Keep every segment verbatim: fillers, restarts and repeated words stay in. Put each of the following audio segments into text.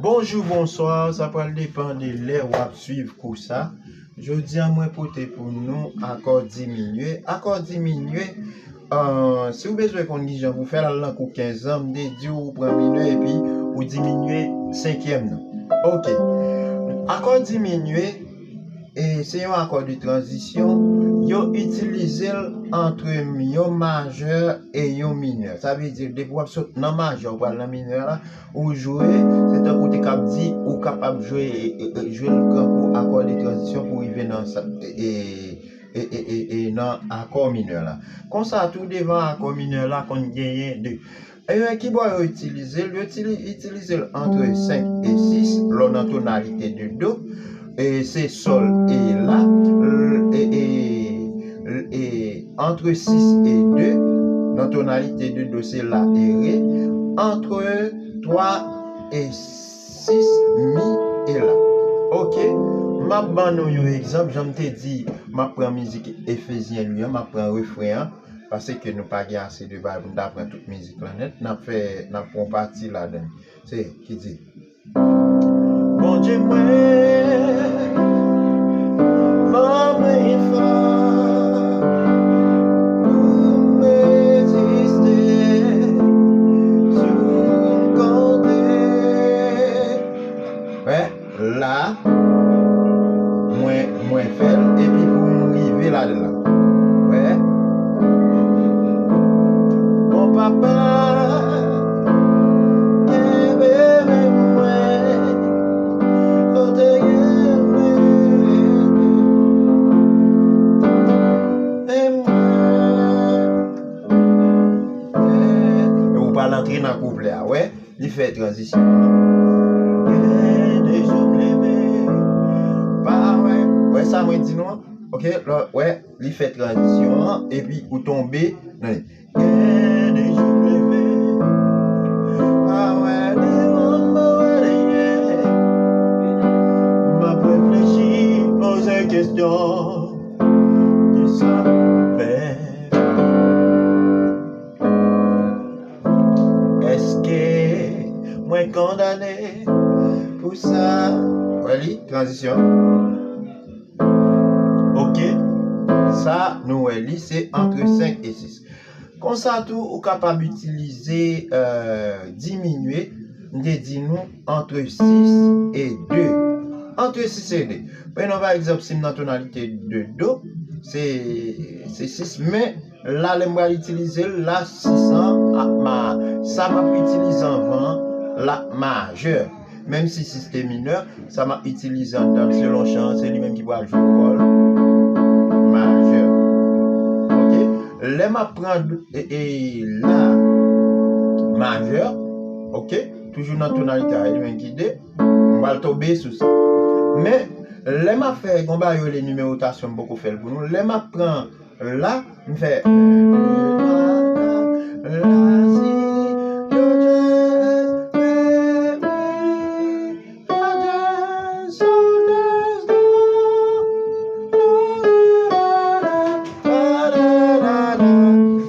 Bonjou, bonswa, sa pral depann de lè w ap swiv kou sa. Jodi a, mwen pote pou nou akò diminye. Akò diminye, euh, si w bezwen konn kijan pou fè l, al nan kou kenz lan, m te di w ou pran minè epi ou diminye senkyèm nan. Ok. Akò diminye, e se yon akò de tranzisyon, yo itilize l antre yon majè e yon minè. Sa vle di, depi w ap sot nan majè, ou pral nan minè la, ou jwe, se tankou te k ap di, ou kapab jwe, e, e, e, jwe l tankou akò de tranzisyon pou rive nan sa, e, e, e, e, e, e, nan akò minè la. Konsa tou, devan akò minè la, konn genyen de. E, kibò yo itilize l? Yo itili-, itilize l antre senk e sis, lè w nan tonalite de do. E se sòl e la. L-, e, e, e, antre sis e de, nan tonalite de do, se la e re. Antre twa e sis, mi e la. Ok, m ap ban nou yon egzanp, jan m te di, m ap pran mizik Efezyen li an, m ap pran refren an, paske nou pa gen ase de bagay pou n ta pran tout mizik lan nèt, n ap fè, n ap pran yon pati ladan l. Se, ki di, Bondye mwen, ban mwen fòs pou m reziste, sou m konte. Wè, la, mwen, mwen fè l, epi pou m rive ladan l la. Wè. Bon papa, kenbe men mwen, kote gen mwen, men mwen. E ou pral antre nan kouplè a, wè. Li fè tranzisyon an. Gen de jou m leve, pa wè. Wè sa mwen di nou an? Ok, lò, wè, li fè tranzisyon an, epi ou tonbe nan li. Gen de jou m leve, pa wè devan m, pa wè dèyè. M ap reflechi, poze kesyon, kisa m fè? Èske mwen kondane pou sa? Wè li, tranzisyon. Ok. Sa, nou wè li, se antre senk e sis. Konsa tou, ou kapab itilize, euh, diminye, m te di nou, antre sis e de. Antre sis e de. Prenon, pa egzanp, si m nan tonalite de do, se, se sis, men la, lè m pral itilize l, la, sis an ap ma-, sa m ap itilize anvan an, l ap majè. Menm si sis te minè, sa m ap itilize anndan l, selon chan an, se li menm ki pral jwe wòl majè. Ok? Lè m ap pran, e, e, la majè, ok? Toujou nan tonalite a, e li menm ki de, m pral tonbe sou sa. Men, lè m ap fè, gon bagay yo rele nimewotasyon, m poko fè l pou nou. Lè m ap pran la, m fè, la, si, do, dyèz, re, mi, fa, dyèz, sòl, dyèz, do, do, re, la, la, fa, re, la, la.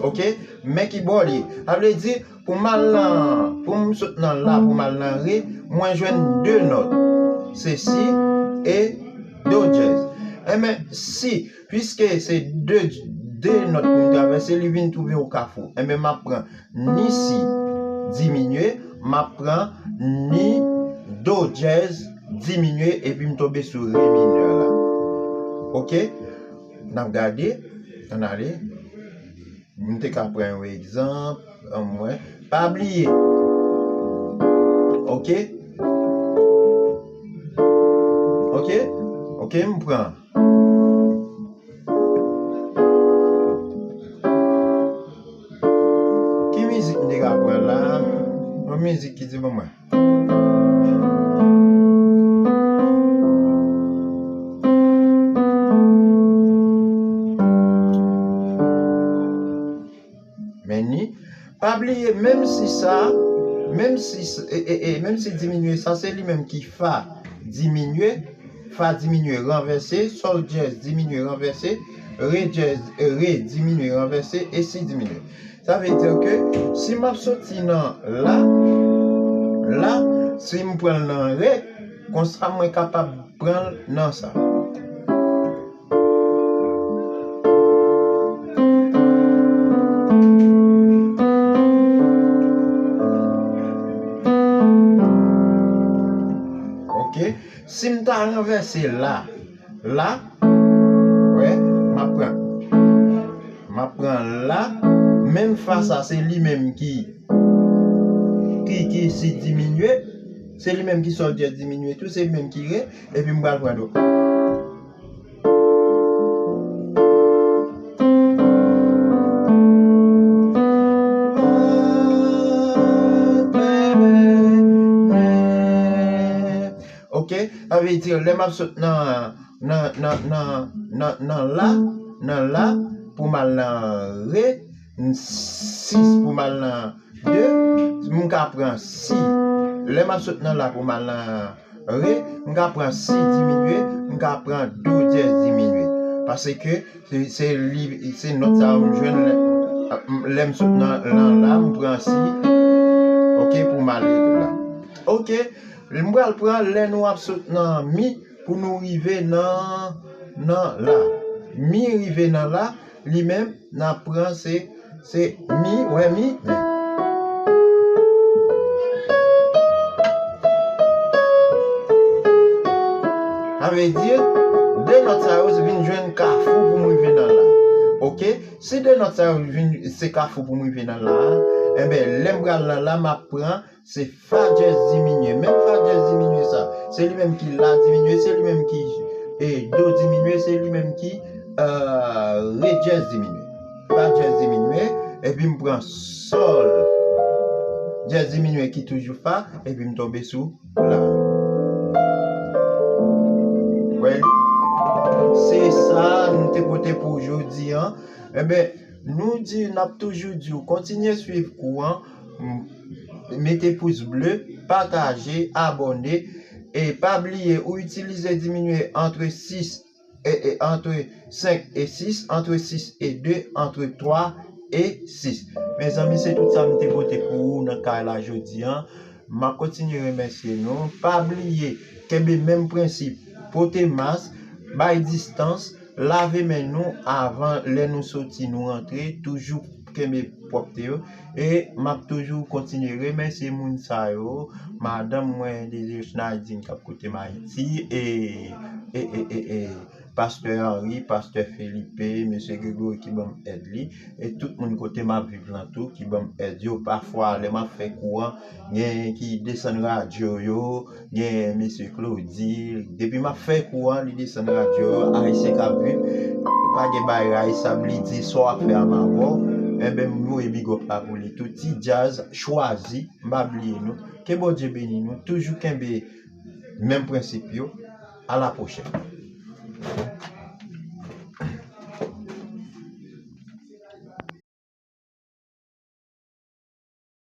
Ok? Men ki bò li ye. Sa vle di, pou m al nan, pou m sot nan la, pou m al nan re, mwen jwenn de nòt. Se si e do dyèz. Enben, si, piske se de, de nòt pou m travèse, li vin twouve okafou. Enben, m ap pran ni si diminye, m ap pran ni do dyèz diminye, epi m tonbe sou re minè la. Ok? N ap gade, ann ale. M te ka pran yon egzanp, anmwey. Pa bliye. Ok? Ok? Ok, m pran. Ki mizik m te ka pran la? Yon mizik ki di ban mwen. Men ni, pa bliye, menm si sa, menm si s-, e, e, e, menm si diminye sa, se li menm ki fa diminye, fa diminye ranvèse, sòl dyèz diminye ranvèse, re dyèz, e, re diminye ranvèse, e si diminye. Sa vle di ke si m ap soti nan la, la, Si m pran l nan re, konsa mwen kapab pran l nan sa. Ok. Si m ta ranvèse la, la, wè, m ap pran. M ap pran la, menm fa sa, se li menm ki, ki, ki si diminye, se li menm ki sòl dyèz diminye tou, se li menm ki re, epi m pral pran do. Ok, sa vle di, lè m ap sot nan, nan, nan, nan, nan, nan la, nan la, pou m al nan re, sis pou m al nan de, m ka pran si. Lè m ap sot nan la pou m al nan re, m ka pran si diminye, m ka pran do dyèz diminye. Paske se, se li, se nòt sa yo m jwenn lè, lè m sot nan, nan la, m pran si, ok, pou m al la. Ok, m pral pran lè nou ap sot nan mi pou nou rive nan, nan la. Mi rive nan la, li menm, n ap pran se, se mi, wè mi, men. Sa vle di, de nòt sa yo vin jwenn kafou pou m rive nan la. Ok? Si de nòt sa yo vin, se kafou pou m rive nan la, enben, lè m pral nan la, m ap pran se fa dyèz diminye. Menm fa dyèz diminye sa, se li menm ki la diminye, se li menm ki, e, do diminye, se li menm ki, e, re dyèz diminye. Fa dyèz diminye, epi m pran sòl dyèz diminye ki toujou fa, epi m tonbe sou la. Wè li? Se sa nou te pote pou jodi an. Enben, nou di, n ap toujou di w, kontinye swiv kou an, m-, mete pous ble, pataje, abòne, e pa bliye, ou itilize diminye antre sis e, e, antre senk e sis, antre sis e de, antre twa e sis. Mezanmi, se tout sa m te pote pou ou nan kay la jodi an. M ap kontinye remèsye nou. Pa bliye, kenbe menm prensip, pote mas, bay distans, lave men nou avan, lè nou soti, nou rantre, toujou kenbe pwòpte yo. E m ap toujou kontinye remèsye moun sa yo, madanm mwen, Dezirus Nadine, k ap koute m Ayiti, e, e, e, e, e, Pastè Henry, Pastè Felipe, Mesye Gregory ki ban m èd li, e tout moun kote m ap viv lan tou ki ban m èd yo. Pafwa, lè m ap fè kou an, gen ki desann radyo yo, gen Mesye Claudy, depi m ap fè kou an, li desann radyo yo, Ayisyen k ap viv, pa gen bay rayisab, li di sa w ap fè a m avè w, enben m voye big up la pou li tou. Ti Jazz, Chwazi, m pa bliye nou. Ke Bondye beni nou, toujou kenbe menm prensip yo. A la pwochèn.